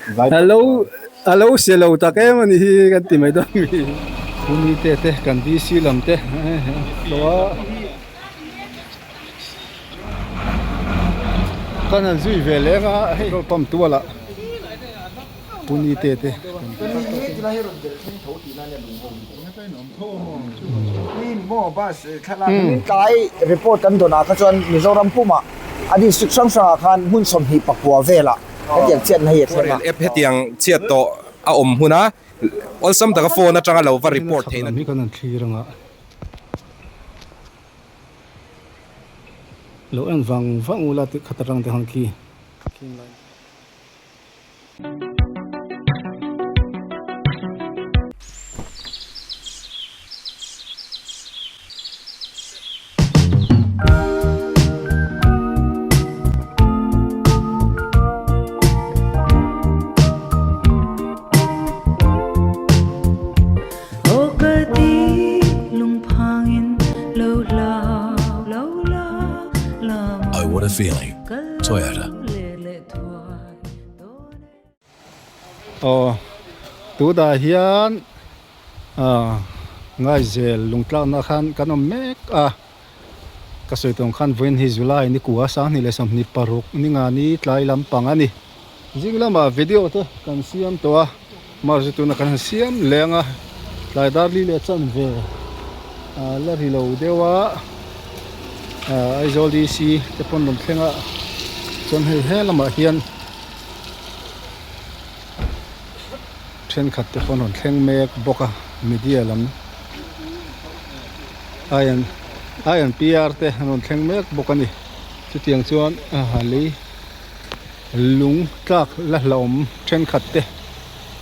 Alo alo se lo tak em a ni hi kan ti mai dawn mi. Puni te te kan DC lam te hlawh a. Kan han zui ve leng a hei petrol pump tual ah Puni te te Tlai report kan dawn ah kha chuan Mizoram pumah a district hrang hrangah khan hmun 29 velah hetiang chhiatna hi a thleng a. App hetiang chhiat tawh a awm huna awlsam taka phone atanga lo va report theihna. Hi kan han thlir anga lo en vang vang ula tih khat atang te khan khi. Oh what a feeling. Toyota. Aw tunah hian ah Ngaizel lungtlakna khan kan awm mek a ka sawi tawng khan vawiin hi July ni kua 2026 ni nga ni tlai lampang a ni zing lamah video te kan siam tawh a mahse tuna kan han siam leng a tlai dar li leh chanve ah la ri lo deuh a ah Aizawl D_C te pawn rawn thleng a chuan hei he lamah hian. Thenkhat te pawh an rawn thleng mek bawk a media lam I N P R te an rawn thleng mek bawk a ni chutiang chuan a lei lung tlak la hlauhawm thenkhat te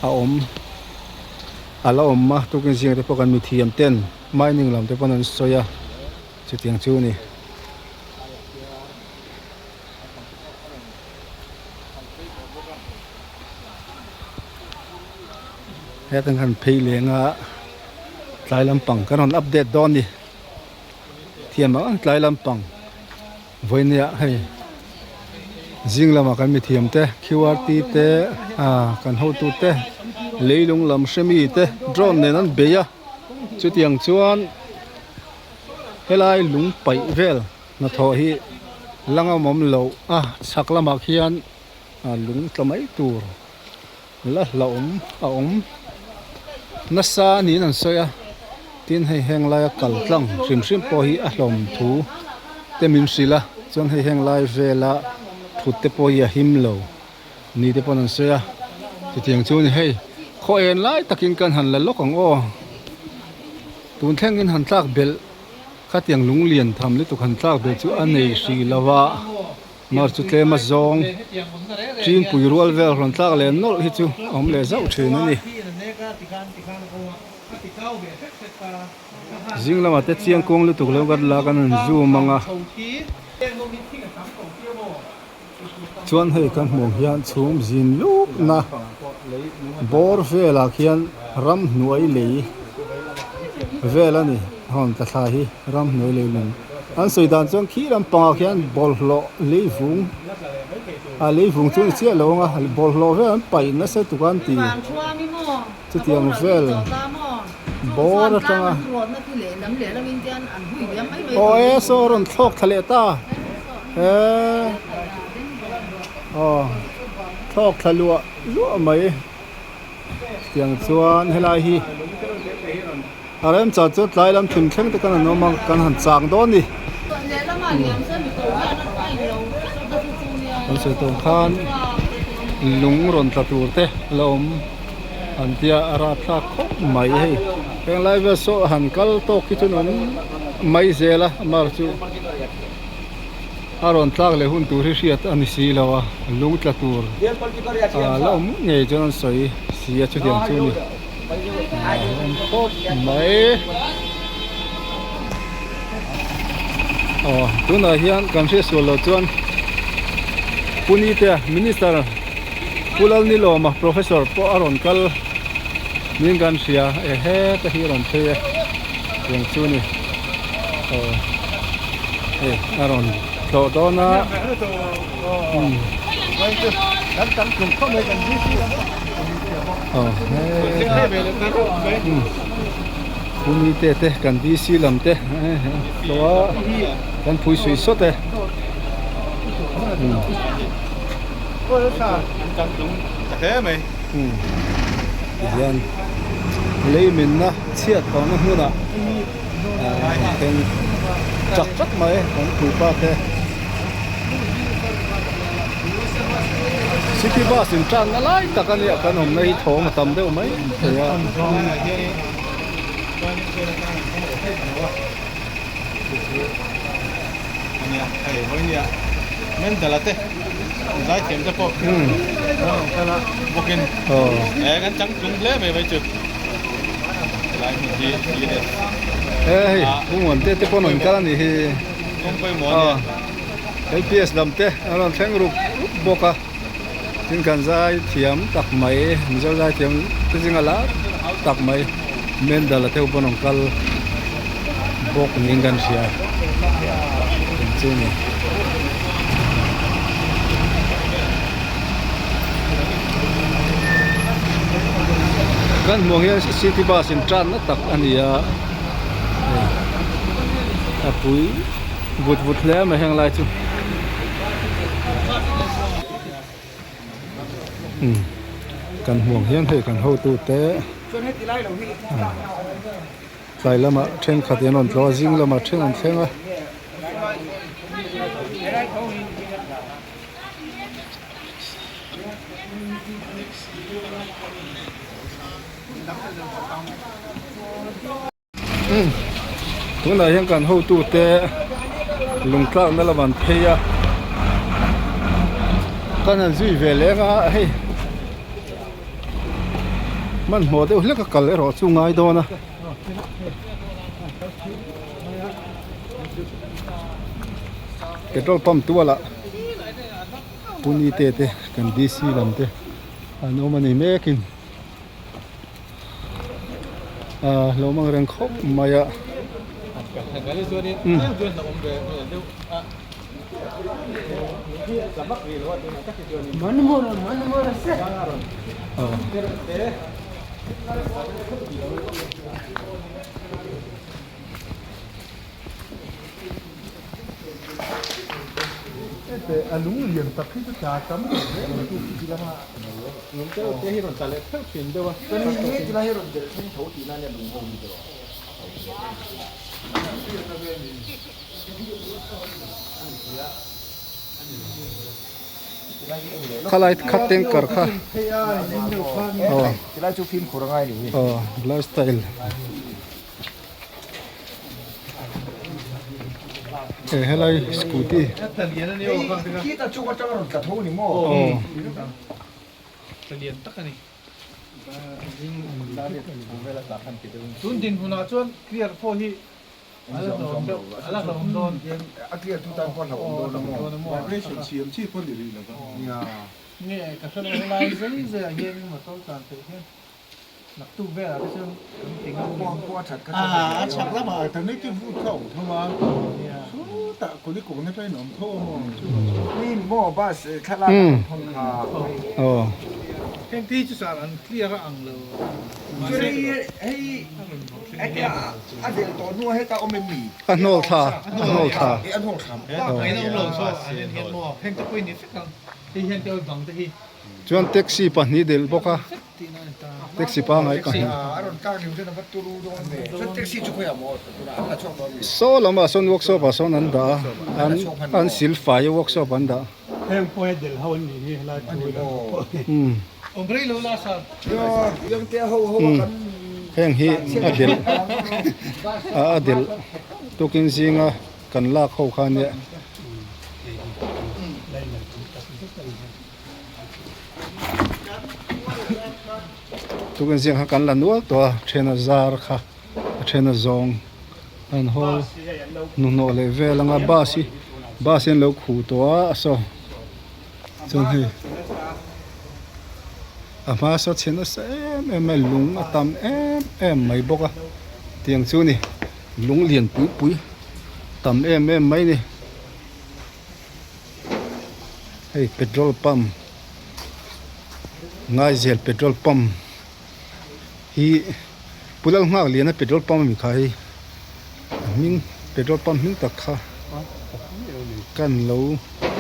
a awm a la awm a tukin zing te pawh kan mithiam ten mining lam te pawn an sawi a chutiang chu a ni. Hetah khan phei leng a tlai lampang kan rawn update dawn a ni thiam ang ang tlai lampang vawinia hei zing lamah kan mithiam te Q R T te ah kan hotu te leilung lam hre mi te drone nen an bei a chutiang chuan helai lung paih vel. Hnathawh hi la ngam awm loh a chhak lamah khian lung tla mai tur la hlauhawm a awm nasa niin an sawi a tin hei heng laia kal tlang hrim hrim pawh hi a hlawm thu te min hrilh a chuan hei heng lai vela thut te pawh hi a him lo ni te pawn an sawi a chutiang chu a ni hei khaw en lai takin kan han la lawk ang aw tun thlengin han tlak belh. Khatiang lung lian tham lutuk han tlak ve chu a nei hrih lo a, mar chu tlem a zawng Chinpui rual vel rawn tlak leh nawlh hi chu a awm leh zauh thin a ni. Zing lamah te chiang kuang lutuk lo kan la kan han zoom ang a, chuan hei kan hmuh hian chhum zin lup na bawr velah khian ramhnuai lei vel a ni hawn tla thla hi ramhnuai lei lung an sawi dan chuan khi lampangah khian bawlhhlawh lei vung a lei vung chu a ni chiah lo ang a bawlhhlawh vel an paih nasa tuk a an ti chutiang vel bawr atanga aw e saw a rawn thlawk thla leh ta he aw thlawk thla luah luah mai tiang chuan helai hi a remchah chu tlai lam thim thleng te kan han awm a kan han chang dawn a ni kan sawi tawng khan lung rawn tla tur te a la awm an tia a rapthlak khawp mai hei heng lai vel saw han kal tawk hi chuan awm mai zel a mar chu. A rawn tlak leh hun tur hi hriat a ni si lo a, lung tla tur a la awm ngei chuan an sawi si a chutiang chu a ni. A awm khawp mai. Aw tunah hian kan hriat sual loh chuan Punite Minister Pu Lalnilawma Professor pawh a rawn kal niin kan hria e heta hi a rawn phei e tiang chu a ni. Aw hei a rawn tlawh dawn a umm. Aw Puni te te kan DC lam te tlawh a kan phui sui sawt e. Tihian lei minna chhiat tawhna hmunah thleng chak chak mai kan pupa te city bus in tanna lai tak a nia kan awmna hi thawm a tam deuh mai thei a. He hei Pu Muante te pawh an rawn kal a nih hi aw LPS lam te an rawn thleng rup rup bawk a tin kan zai thiam tak mai Mizo zai thiam te zinga lar tak mai Mendal a te ho pawh an rawn kal bawk niin kan hria eng chu ni. Kan hmuh ang hian city bus in tanna tak a ni a hei a pui vut vut hle mai heng lai chu umm kan hmuh ang hian hei kan hotu te tlai lamah thenkhat in an rawn tlawh a zing lamah then an thleng a. Tunah hian kan hotute lungtlakna lam an phei a kan han zui ve leng a hei hmanhmawh deuh hlek a kal erawh chu ngai dawn a. Petrol pump tualah Puni te te kan DC lam te an awm a ni mekin ah lo mang reng khawp mai a. A lung lian tak hi chu tla tam lo hle mai chu chi lama lung te te hi rawn tla leh pheuh thin deuh a ti lai hi rawn delh thleng tho tihna ania lung ho hi chu. Khalai kha tanker kha aw Tilai chu fimkhur a ngai ni hi. Aw lifestyle. E helai scooty. Khita chung atang rawn tla tho ni maw? Aw. Tla tak a ni. Tun din hunah chuan clear pawh hi a la hlauhawm deuh, a la hlauhawm dawn. A clear tu tan pawh a hlauhawm dawn a maw? Vibration siam chi pawh ni rih lo va. Nge ka hre lo helai zai zai ah hian motor tlan theih hian naktuk velah te chuan kan ti ngam Pawh pawh a that kha chuan a A chhak lamah alternative route kha a awm tho a, chutah Kulikawng atangin a awm tho a maw? Ni maw bus thlalak a awm thawn kha. Aw. Heng te hi chu sar an clear a ang lo. Chuan hei hei hetia a del tawh hnuah heta awm em ni? A hnawl thla, a hnawl thla. A hnawl thla. Bak in a awm lo saw an en hian maw heng te pawh hi ni vek ang. Hei hian te bang te hi. Chuan taxi pahnih delh bawk a. Taxi pangngai pahnih. Saw lamah sawn workshop ah sawn an dah a, an sil fai a workshop an dah. Heng hi a delh a delh tukin zinga kan lak ho kha nia. Tukin zing kha kan la nual tawh a then a zar kha a then a zawng an hawl hnuhnawh leh vel anga bus hi bus hi an lo khuh tawh a saw chuan hei a hma saw chhe nasa em em mai lung a tam em em mai bawk a tiang chu ni lung lian pui pui tam em em mai a ni. Hei petrol pump. Ngaizel petrol pump hi Pu Lalnghakliana petrol pump ami kha hei a hming petrol pump hming tak kha kan lo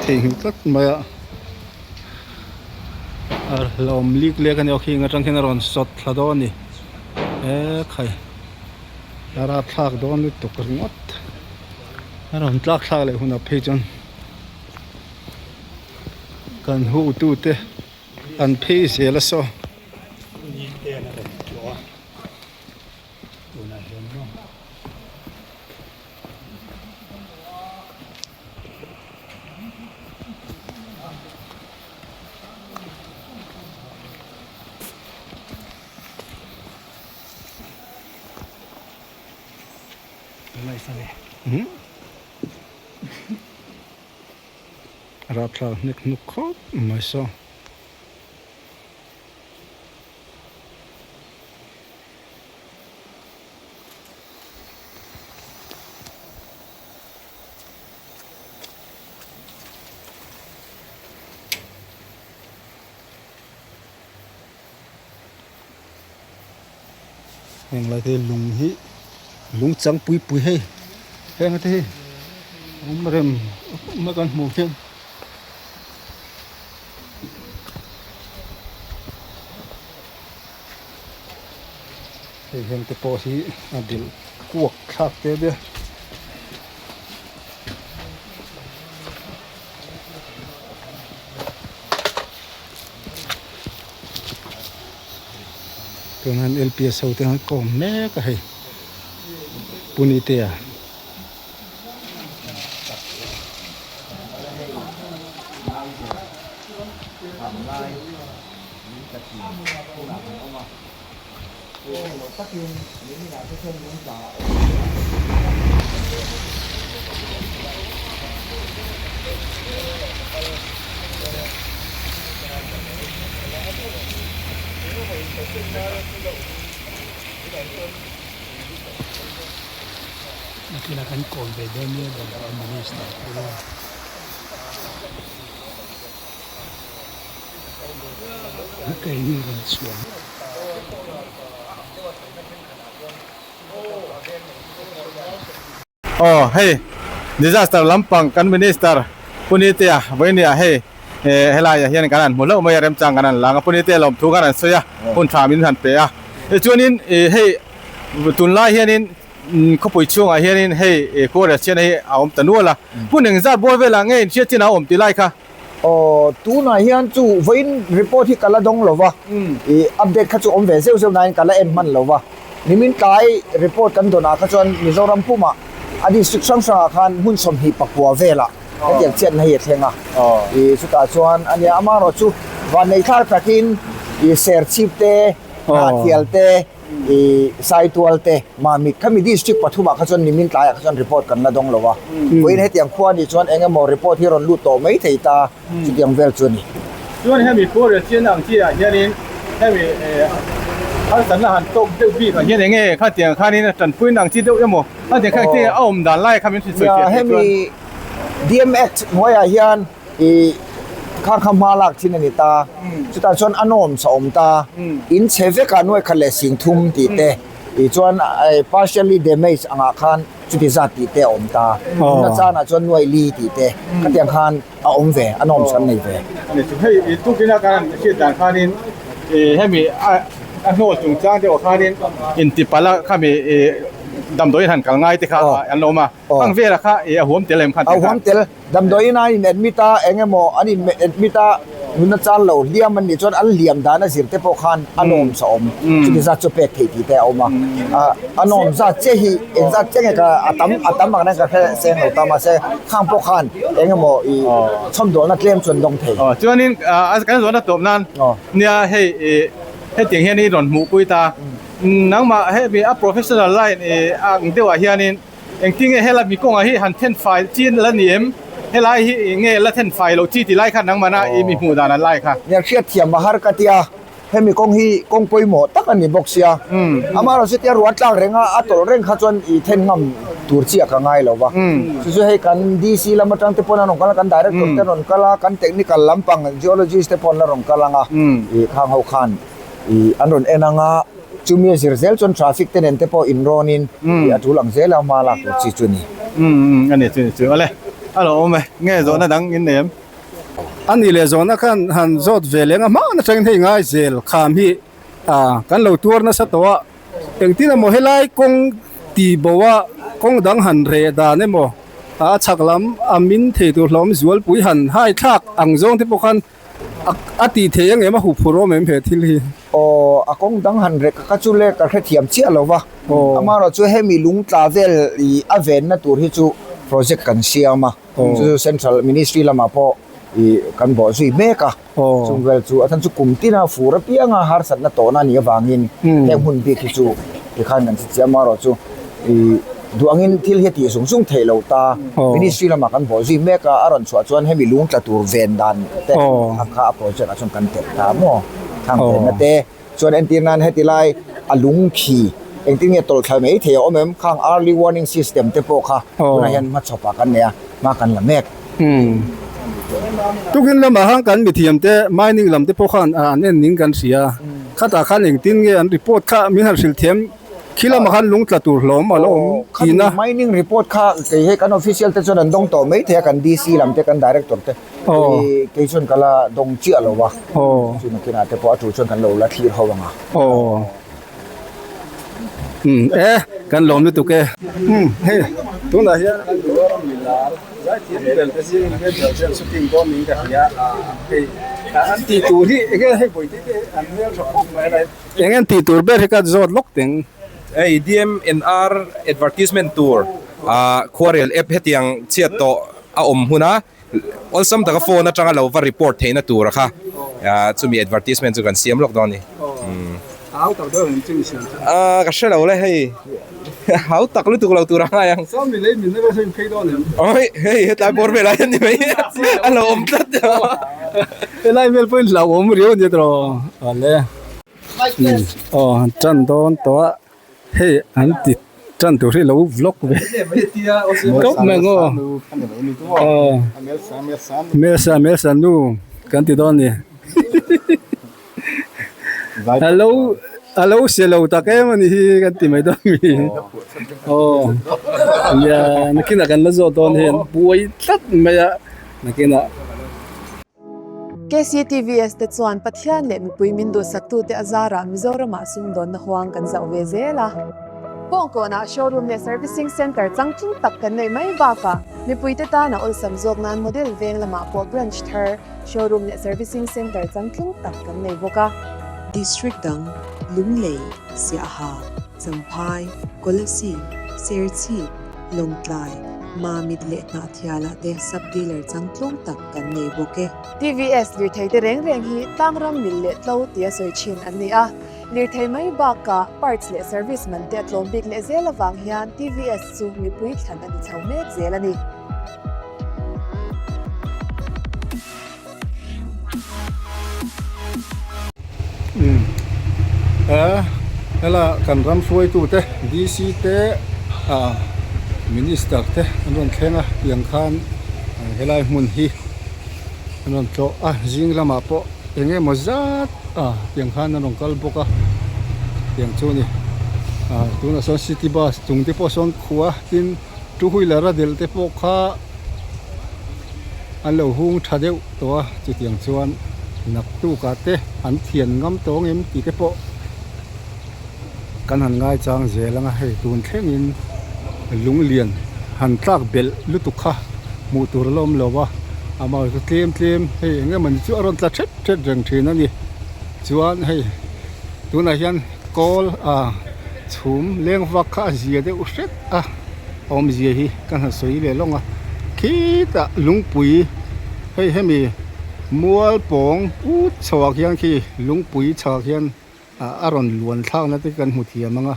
theihnghilh tlat mai a a hlauhawm lik lek a ni aw khi eng atang khian a rawn sawt thla dawn a ni ekhai a rapthlak dawn lutuk ringawt a rawn tlak thlak leh hunah phei chuan kan hotute an phei zel a saw. Rapthlak hnek hnuk khawp mai saw. Heng lai te lung hi lung chang pui pui hei heng te hi awm rem awm a kan hmuh hian. Hei heng te pawh hi a dil kuak thlak te nia. Tunah hian lps ho te an kawm mek a hei Punitea. Nakinah kan kawm ve dawn nia Minister pawh. Aw hei disaster lampang kan minister Punitea vawinia hei helaiah hian kan han hmu hlauh mai a remchang kan han lang a Punitea lawmthu kan han sawi a hun tha min han pe a tichuanin hei tunlai hianin Khawpui chhungah hianin hei khuarel chhiatna hi a awm ta nual a, hmun engzat bawr velah nge inhriat chin a awm tih lai kha? Aw, tunah hian chu vawiin report hi ka la dawng lo va, ih update kha chu awm ve zeuh zeuh nain ka la en hman lo va. Nimin tlai report kan dawnah kha chuan Mizoram pumah a district hrang hrangah khan hmun 29 velah hetiang chhiatna hi a thleng a, ih chutah chuan a nia amaherawhchu vanneihthlak takin ih serchhip te, hnahtial te, I Saitual te, Mamit khami district pathumah kha chuan nimin tlaiah kha chuan report kan la dawng lo a. Vawiin hetiang khua nih chuan eng emaw report hi rawn lut tawh mai thei ta chutiang vel chu a ni. Chuan hemi khuarel chian ang chi ah hianin hemi harsatna han tawk deuh bik ah hian eng nge khatiang khanin a tanpuina ang chi deuh emaw khatiang khan a awm dan lai kha min hrilh sawi fiah thei chuan. Hemi DM Act hnuaiah hian I kha kha hma lak thin a ni ta, chutah chuan a norms a awm ta, in chhe vekah nuai khat leh sing thum tih te, tih chuan partially damage angah khan chuti zat tih te a awm ta, tuna chanah chuan nuai li tih te khatiang khan a awm ve, a norms an nei ve. Hei i tukina kan hriat dan khanin hemi a hnawl chungchang deuh ah khanin intipalh a khami damdawiin han kal ngai te kha an lo awm a. Hang vela kha i a huam tel em khan A huam tel. Damdawiin an in admit a, eng emaw an in admit a, nunna chal lo hliam an nih chuan an hliam dan a zir te pawh khan a nawm sa awm. Chuti zat chu pek theih tih te a awm a. A nawm zat chiah hi eng zat chiah nge ka a tam a tam ang reng ka hre seng lo ta mahse khang pawh khan eng emaw i chhawmdawlna tlem chu an dawng thei. Chuanin kan zawhna tawp nan nia hei hetiang hian i rawn hmuhpui ta. Nangmah hemi a professional line ang deuhah hianin Engtin nge helai mi kawngah hi han then fai chi la ni em? Helai hi nge la then fai loh chi ti lai khan nangmahna i mi hmuh dan an lai kha. Nia hriat thiam a har ka tia, hemi kawng hi kawng pawimawh tak a ni bawk sia. Amaherawhchu tia ruah tlak renga a tawlh reng kha chuan i then ngam tur chiah ka ngai lo va. Chu chu hei kan DC lam atang te pawn an rawn kal a, kan director te an rawn kal a, kan technical lampang geologist te pawh an la rawn kal ang a, ih khang ho khan ih an rawn en ang a, chumi a zir zel chuan traffic te nen te pawh inrawnin ih a tul ang zel a hma lak tur chi chu a ni. Umm a ni chu ni chu awle a lo awm e, nge zawhna dang in nei em? A nih leh zawhna khan han zawt ve leng a hma atangin hei ngai zel kham hi kan lo tuar nasa tawh a. Engtin emaw helai kawng ti bo a kawng dang han reh dan emaw a chhak lam a min thei tur hlawm zualpui han hai thlak ang zawng te pawh khan a tih theih ang em a huphurh awm em he thil hi. Aw a kawng dang han reh ka chu le ka hrethiam chiah lo va, amaherawh chu hemi lungtla vel ih a venna tur hi chu project kan siam a, chu chu central ministry lamah pawh ih kan bawh zui mek a. Chung vel chu a chhan chu kum tina fur apianga harsatna tawhna a nih avangin heng hmun bik hi chu tikhan kan chhichhiah amaherawh chu ih duh angin thil hi a tih zung zung theih loh ta. Ministry lamah kan bawh zui mek a, a rawn chhuah chuan hemi lung tla tur ven dan te a kha a project ah chuan kan telh ta maw thang venna te. Chuan entir nan heti lai a lung khi engtin nge tawlh thla mai thei a awm em khang early warning system te pawh kha tunah hian hmachhawp ah kan nei a hma kan la mek. Tukin lamah khan kan mithiam te mining lam te pawh khan an en ning kan hria khatah khan engtin nge an report kha min han hrilh thiam khi lamah khan lung tla tur hlawm a lo awm thin a. Mining report kha kei hei kan official te chuan an dawng tawh mai thei a kan DC lam te kan director te. Kei kei chuan ka la dawng chiah lo a, chu nakinah te pawh a tul chuan kan lo la thlir ho ang a. Aw. Umm e, kan lawm lutuk e. Umm hei tunah hian kan Mizoram milar zaithiam ber te zingin hian Belgian shooting dawn niin ka hria a, hei an tih tur hi enge hei bawihte te an hmel tha khawp mai a, eng an tih tur ber hi ka zawt lawk teng. Hei DMNR advertisement tur ah khuarel app hetiang chhiat tawh a awm huna Awlsam taka phone atanga lo va report theihna tur a kha chumi advertisement chu kan siam lawk dawn a ni. Hau tak deuh ang chu i siam chu. Ka hre lo le hei hau tak lutuk lo tur a ngai ang. Chuan mi lei min nasa in phei dawn em? Oi hei hetlai bawr velah hian ni mai a lo awm tlat. Helai vel pawhin hlauhawm riau a nia tawh ale. Aw han tan dawn tawh a. Hei an ti tan tur hi lo vlog ve kawp mai ang aw aw Melsa Melsa nu kan ti dawn a ni alo alo se lo tak em a ni hi kan ti mai dawn a mi aw nia nakinah kan la zawt dawn hei an buai tlat mai a nakinah. KCTVS te chuan Pathian leh mipui min duhsaktute a zarah Mizoramah sumdawnna huang kan zauh ve zel a. Kawngkawnah showroom leh servicing centre changtlung tak kan neih mai bakah mipuite tana awlsam zawk nan model veng lamah pawh branch thar, showroom leh servicing centre changtlung tak kan nei bawk a. District dang, Lunglei, Siaha, Champhai, Kolasib, Serchhip, Lawngtlai, Mamit leh Hnahthialah te sub-dealer changtlung tak kan nei bawk e. TVS lirthei te reng reng hi tlangram mil leh tlo tia sawi thin an ni a, lirthei mai bakah parts leh service man te a tlawm bik leh zel avang hian TVS chu mipui thlan a ni chho mek zel a ni. Hela kan ram hruaitute DC te ah minister te an rawn thleng a tiang khan helai hmun hi an rawn tlawh a zing lamah pawh eng emaw zat ah tiang khan an rawn kal bawk a tiang chu a ni ah tunah sawn city bus chung te pawh sawn khuh a tin two wheeler a delh te pawh kha. An lo hung tha deuh tawh a, chutiang chuan naktukah te an thian ngam tawng em tih te pawh kan han ngaichang zel ang a, hei tun thlengin lunglian han tlak belh lutuk kha hmuh tur a la awm lo a, amah chu tlem tlem hei eng emawni chu a rawn tla thet thet reng thin a ni, chuan hei tunah hian kawl ah chhum leng vak kha a zia deuh hret a. Awmzia hi ka hna sawi leh lawng a, khitah lungpui hei hemi mual pawng put chhoah khian khi lungpui chhakah khian a rawn luan thlakna te kan hmu thiam ang a,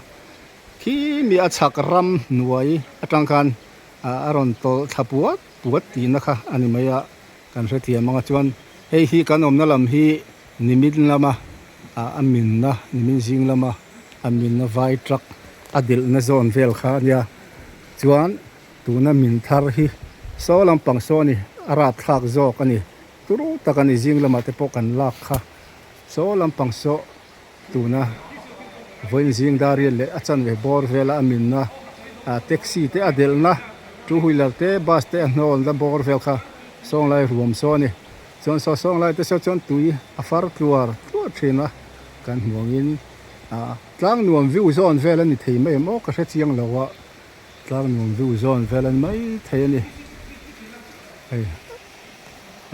khi mi a chhak ram hnuai atang khan a rawn tawlh thla puat puat tihna kha a ni mai a, kan hrethiam ang a chuan hei hi kan awmna lam hi nimin lama a minna nimin zing lama a minna vai truck a delhna zawn vel kha a nia. Chuan tuna min thar hi saw lampang saw a ni, a rapthlak zawk a ni. Turu tak a ni zing lamah te pawh kan lak kha. Saw lampang saw tuna vawiin zing dar riat leh a chanve bawr vela a minna ah taxi te a delhna two wheeler te bus te a hnawlna bawr vel kha sawnglai ruam saw a ni. Chuan saw sawnglai te saw chuan tui a far tluar tluar thin a, kan hmu angin ah tlang nuam view zawn vel a ni thei mai em aw ka hre chiang lo a, tlang nuam view zawn vel a ni mai thei a ni hei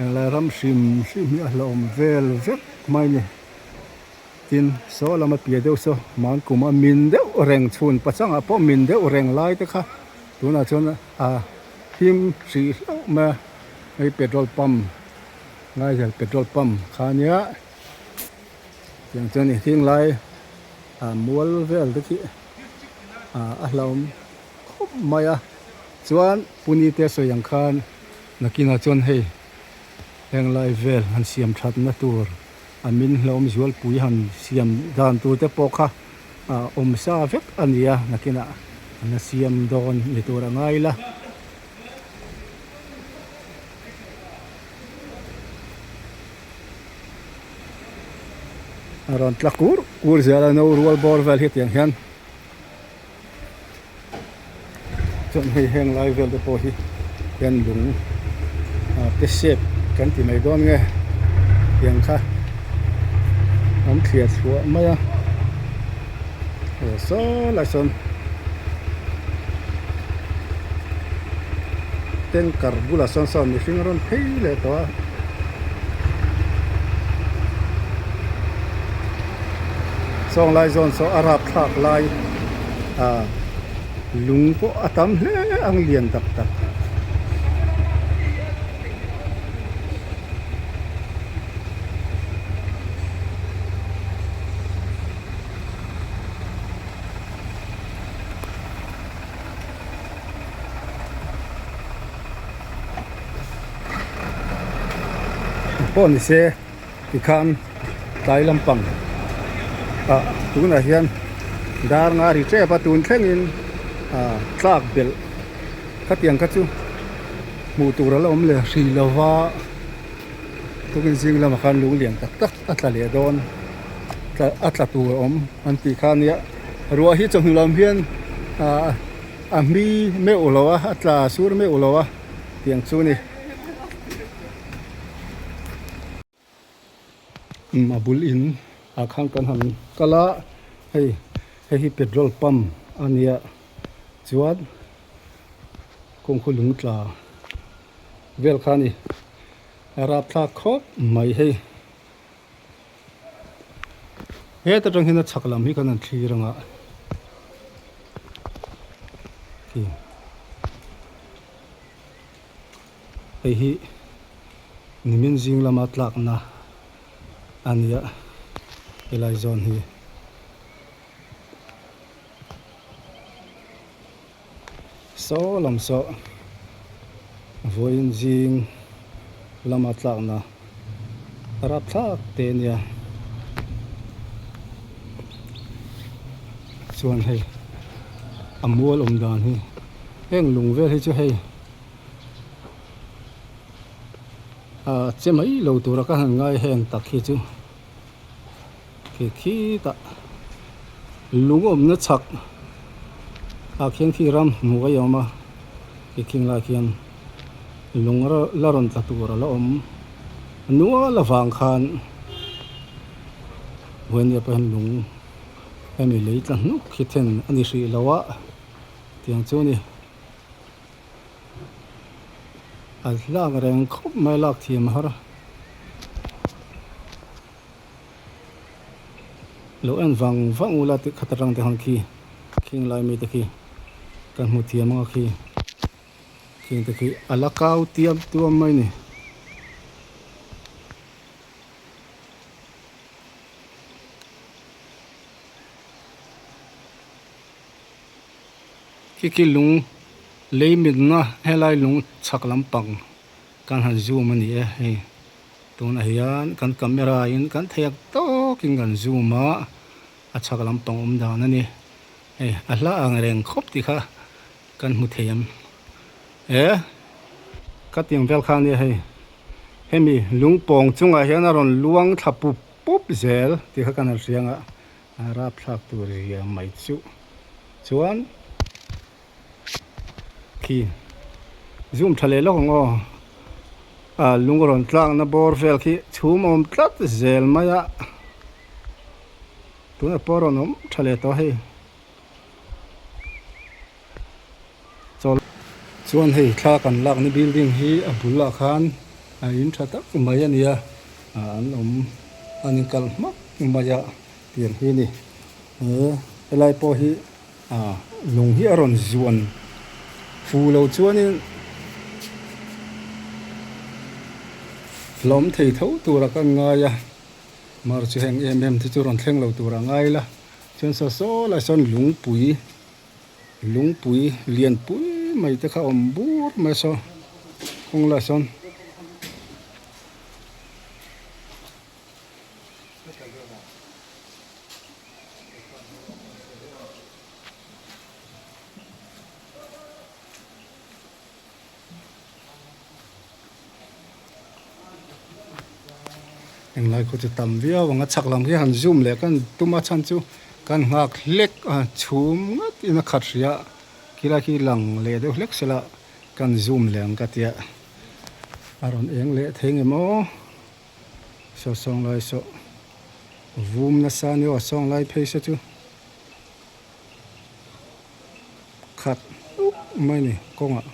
englai ram hrim hrim hi a hlauhawm vel vek mai a ni. Tin, saw lama piah deuh saw hman kum a min deuh reng chhun pachangah pawh min deuh reng lai te kha tunah chuan a him hrih hlauh mai a, hei petrol pump Ngaizel petrol pump kha ania tiang chuan i hring lai ah mual vel te khi ah a hlauhawm khawp mai a chuan Punite sawi ang khan nakinah chuan hei heng lai vel han siam thatna tur. A min hlawm zualpui han siam dan tur te pawh kha a awm sa vek a ni a, nakinah an la siam dawn ni tur a ngai la. A rawn tla kur kur zel a, no rual bawr vel hi tiang hian chuan hei heng lai vel te pawh hi hian lung ah te shape kan ti mai dawn nge tiang kha an thliah chhuah mai a aw saw lai sawn tanker bulah sawn sawn mihring a rawn phei leh tawh a. Sawng lai zawn saw a rap thlak lai ah lung pawh a tam hle ang lian tak tak. Pawh ni se. Tikhan tlai lampang ah tunah hian dar nga ri tep a tun thlengin ah tlak belh khatiang kha chu hmuh tur a la awm leh hrih lo va tukin zing lamah khan lung lian tak tak a tla leh dawn a tla tur a awm an tih kha ania ruah hi chawhnu lam hian ah a hmi meuh lo a a tla sur meuh lo a tiang chu a ni. A bul in ah khan kan han kal a hei hei hi petrol pump a nia chuan kawng khu lung tla vel kha a ni a rapthlak khawp mai hei heta tang hian a chhak lam hi kan han thlir ang a khi. Hei hi nimin zing lama tlakna a ni a helai zawn hi. Saw lam saw vawiin zing lama tlakna a rapthlak te a nia chuan hei a mual awm dan hi heng lung vel hi chu hei. A che mai lo tura ka han ngai heng tak hi chu khi khitah lung awmna chhak ah khian khi ram hnuai a awm a khi khing lai khian lung la rawn tla tur a la awm nual avang khan Buainiah pawh hian lung hemi lei tla hnuk hi then a ni hrih lo a tiang chu a ni. A lak reng khawp mai lak thiam a har a lo en vang vang ula tih khat atang te khan khi khing lai mi te khi kan hmu thiam ang a khi khing te khi a la kau tiam tuam mai a ni. Khi khi lung lei mitna helai lung chhak lampang kan han zoom a ni e hei tunah hian kan camera in kan theih tawkin kan zoom a a chhak lampang awm dan a ni hei a hla ang reng khawp tih kha. Kan hmu thei ang e ka tiang vel kha ania hei hemi lungpawng chungah hian a rawn luang thla pup pup zel tih kha kan han hria ang a a rapthlak tur zia mai chu chuan khi zoom tha leh lawk ang aw a lung rawn tlakna bawr vel khi chhum awm tlat zel mai a tunah pawh a rawn awm tha leh tawh hei. Chawl chuan hei thla kan lakna building hi a bulah khan a in tha tak mai a nia ah an awm an inkal hmak mai a tiang hi a ni he helai pawh hi ah lung hi a rawn zuan fu lo chuanin hlawm thei tho tura kan ngai a mar chu heng em em te chu rawn thleng lo tura ngai la. Chuan saw saw lai sawn lungpui lungpui lianpui mai te kha a awm bur mai a saw kawng lai sawn. Englai khaw chu tam viau ang a chhak lam hi han zoom leh kan tum a chhan chu kan nghak hlek a chhum nghat in a khat hrih a khilai khi lang leh deuh hlek sela kan zoom leh ang ka tia a rawn eng leh thei nge maw saw sawng lai saw vum nasa ni aw sawng lai phei se chu. Khat uk mai ni kawngah.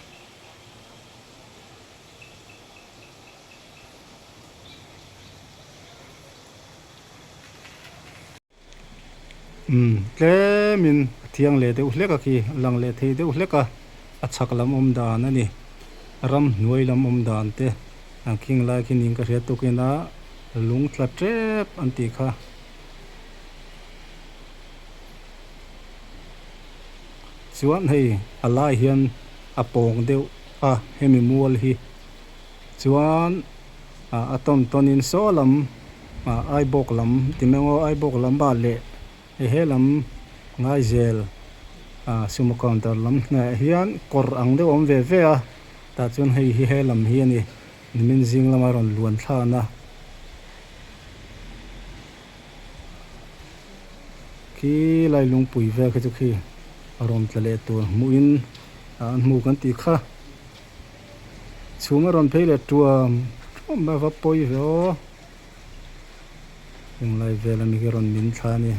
Umm tlemin a thiang leh deuh hlek a khi lang leh thei deuh hlek a a chhak lam awm dan a ni ramhnuai lam awm dan te ang khing lai khi niin ka hria tukin a lung tla tep an tih kha. Chuan hei a lai hian a pawng deuh a hemi mual hi chuan ah a tawn tawn in saw lam ah Aibawk lam ti mai ang aw Aibawk lam ah leh hei he lam Ngaizel ah sumo counter lam hnaiah hian kawr ang deuh a awm ve ve a tah chuan hei hi he lam hi a ni nimin zing lama rawn luan thlan a. Khi lai lungpui vel kha chu khi a rawn tla leh tur hmuhin an hmu kan tih kha chhum a rawn phei leh tuam tuam mai a va pawi ve aw englai vel ami khi rawn min thla a ni.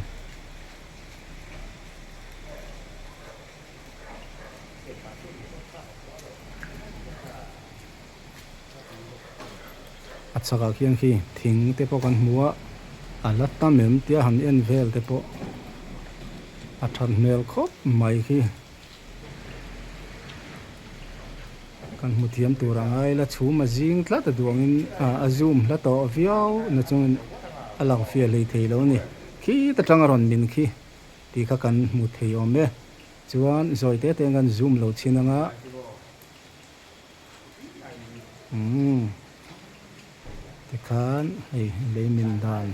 A chhakah khian khi thing te pawh kan hmu a a la tam em tia han en vel te pawh a that hmel khawp mai khi kan hmu thiam tur a ngai la chhum a zing tlat a duh angin a zoom hla tawh viau na chungin a lang fiah hlei thei lo a ni khi ta tang a rawn min khi tih kha kan hmu thei awm e chuan zawi te te kan zoom lo chhin anga. Umm tikhan hei lei min dan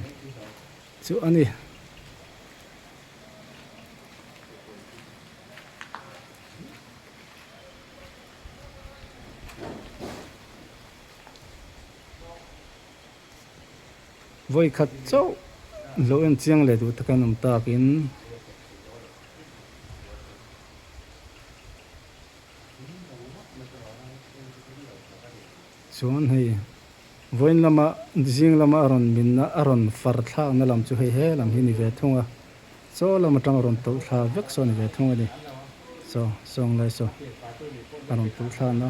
chu a ni. Vawi khat chauh lo en chiang leh duh tak an awm takin. Chuan hei vawiin lama zing lama a rawn minna a rawn far thlakna lam chu hei he lam hi a ni ve thung a chaw lam atang a rawn tawlh thla vek saw a ni ve thung a ni chaw sawng lai saw a rawn tawlh thlakna.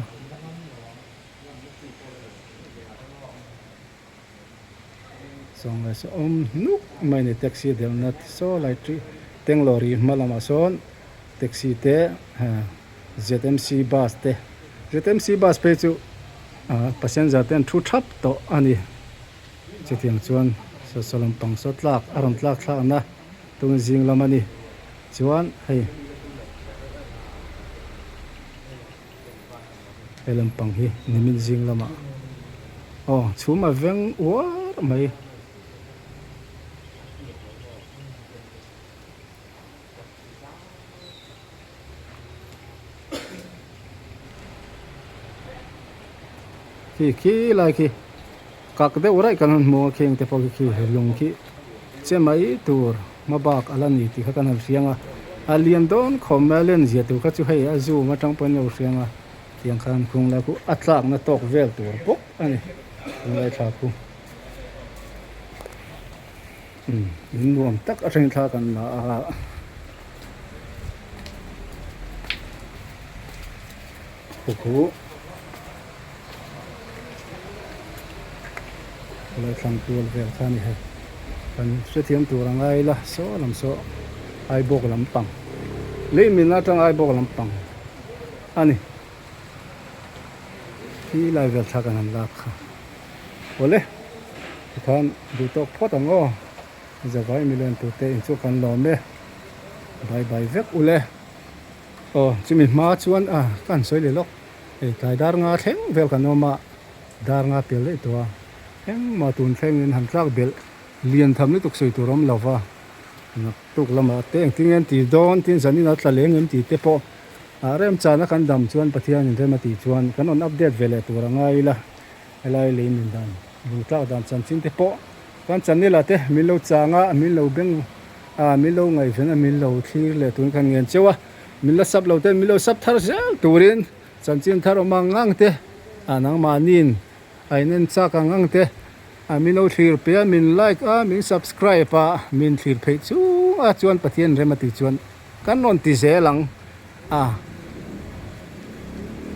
Sawng lai saw awm hnuk mai a ni taxi delhna saw lai chu Tenglawri hma lamah sawn taxi te Z_M_C bus te Z_M_C bus phei chu ah passenger te an thu thap tawh a ni chutiang chuan saw saw lampang saw tlak a rawn tlak thlakna tun zing lam a ni chuan hei. He lampang hi nimin zing lamah aw chhum a veng uar mai. Khi khi lai khi kak deuh raih kan han hmu a kheng te pawh khi khi lung khi che mai tur hma bak a la ni tih kha kan han hriang a a lian dawn khawm mai a len zia tur kha chu hei a zoom atang pawhin a lo hriang a tiang khan khung lai khu a tlakna tawk vel tur bawk a ni tunlai thla khu umm in nuam tak atangin thla kan la a. Khu Khulai thlang tual vel kha a ni hei kan hrethiam tur a ngai ila saw lam saw Aibawk lampang lei min atang Aibawk lampang a ni khi lai vel thla kan han lak kha awle tikhan duh tawk phawt ang aw zavai milen turte in chu kan lawm e bye bye vek ule. Aw chumi hma chuan a ka han sawi leh lawk hei tlai dar nga thleng vel kan awm a dar nga pel daih tawh a engmah tun thlengin han tlak belh lian tham lutuk sawi tur a awm lo va naktuk lamah te engtin nge an ti dawn tin zanin a tla leng em tih te pawh a remchana kan dam chuan Pathianin rem a tih chuan kan rawn update ve leh tur a ngai ila helai lei min dan lung tlak dan chanchin te pawh kan channel ah te min lo chang a min lo beng A min lo ngaihven a min lo thlir leh tun khan ngen cheu a, min la sap lo ten min lo sap thar zel turin chanchin thar awm ang ang te, a nangmahniin a inen chak ang ang te, a min lo thlir pe a, min like a, min subscribe a, min thlir pheih chung a chuan Pathian rem a tih chuan kan rawn ti zel ang a,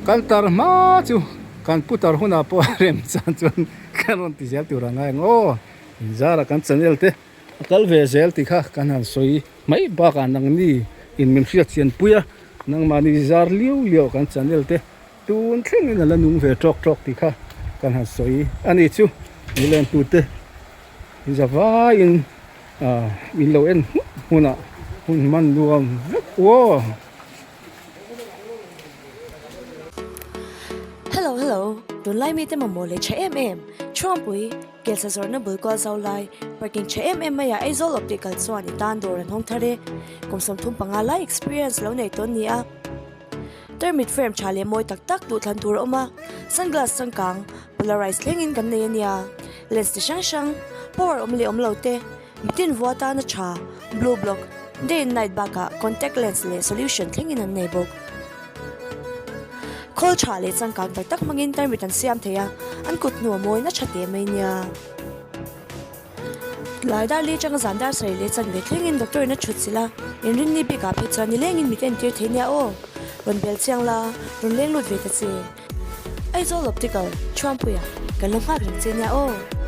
kan tar hma chu kan pu tar hunah pawh rem chan chuan kan rawn ti zel tur a ngai ang aw, inzara kan channel te. A kal ve zel tih kha kan han sawi mai bakah nangni in min hriat chian pui a, nangmahni zar liau liau kan channel te tun thlengin a la nung ve tawk tawk tih kha kan han sawi a ni chu. Milen tute zavaiin ah min lo en hmun hmunah hun hman nuam vek uaw. Hello hello, tunlai mite mamawh leh tha em em, Chhuangpui. Kelsa zawrhna bul kual zau lai, parking tha em em maiah Aizawl Optical chuan i tan dawr an hawng thar e. Kum 35 lai experience lo nei tawn ni a. Tarmit frame tha leh mawi tak tak duhthlan tur a awm a, sunglass changkang, polarized thlengin kan nei a nia. Lens ti hrang hrang, power awm leh awm lo te, mitin vua tana tha, blue block, day and night bakah contact lens leh solution thlengin an nei bawk. Khawl tha leh changkang tak tak hmangin tarmit an siam thei a, an kut hnu a mawi na tha teh mai nia. Tlai dar li atanga zan dar sarih leh chanve thlengin doctor in a thut chilh a, inrinni bikah phei chuan nilengin mit entir thei nia aw. Rawn bel chiang la, rawn leng lut ve ta che. Aizawl Optical, Chhuangpuia, kan lo nghak reng che nia aw.